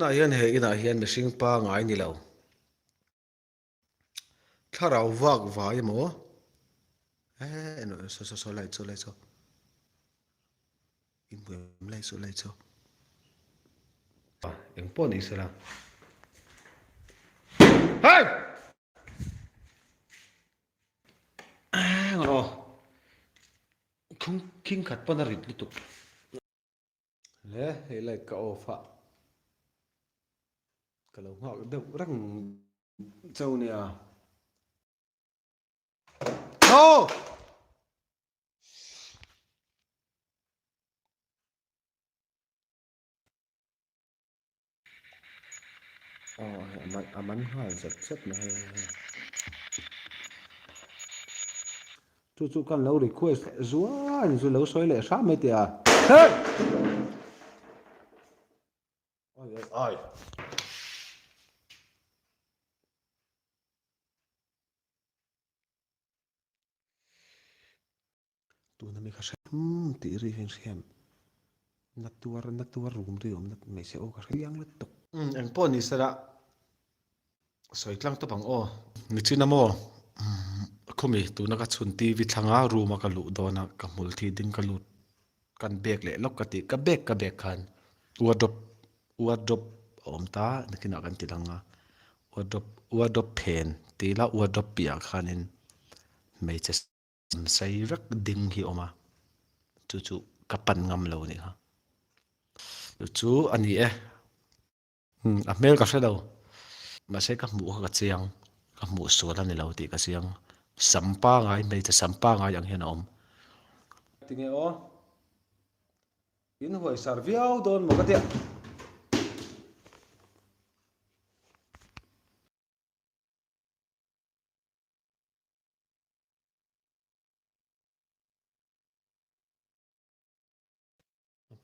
Tunah hian he inah hian mihring pangai ni lo. Thlarau vak vai emaw eh saw saw saw light saw light saw in hmu em light saw light saw eng pawh ni sela hey eng aw khung khing khat pawn a rit lutuk Le hei light ka off a ka lo nghak deuh reng chauh nia. No! Aw hei a man a man nghal zet zet mai hei hei. Chu chu kan lo request zuai chu lo sawi leh hram mai teh a. Hey! Oi oi oi. Tuna mi kha hre umm tih ri hian hriam na tuar na tuar rum ri awm na hmeichhe aw ka hre chiang lutuk. Umm eng pawh ni sela sawi tlang tawp ang aw. Nichina maw umm khumi tuna ka chhun TV thlanga room a ka luh dawn a ka hmul thi ding ka lut kan bag leh lawk ka tih ka bag ka bag khan wardrobe wardrobe a awm ta nakinah kan ti lang a wardrobe wardrobe phen ti ila wardrobe piahah khanin hmeichhe Sei vek ding hi a awm a, chu chu ka pan ngam lo a nih kha. Chu chu a ni e, a hmel ka hre lo, mahse ka hmuh kha ka chiang, ka hmuh sual a ni lo tih ka chiang, sam pangai hmeichhe sam pangai ang hian a awm. Tinge aw, in huaisar viau dawn maw ka tia.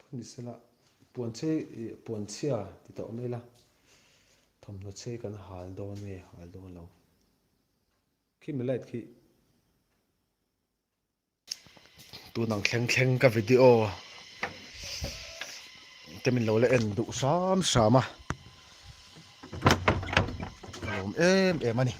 Phun ni sela puan chei ih puan chhia ti tawh mai ila thawmhnaw chei kan hal dawn nge hal dawn lo khimi light khi tun ang thleng thleng ka video te min lo la en duh hram hram a ka lawm em em a ni.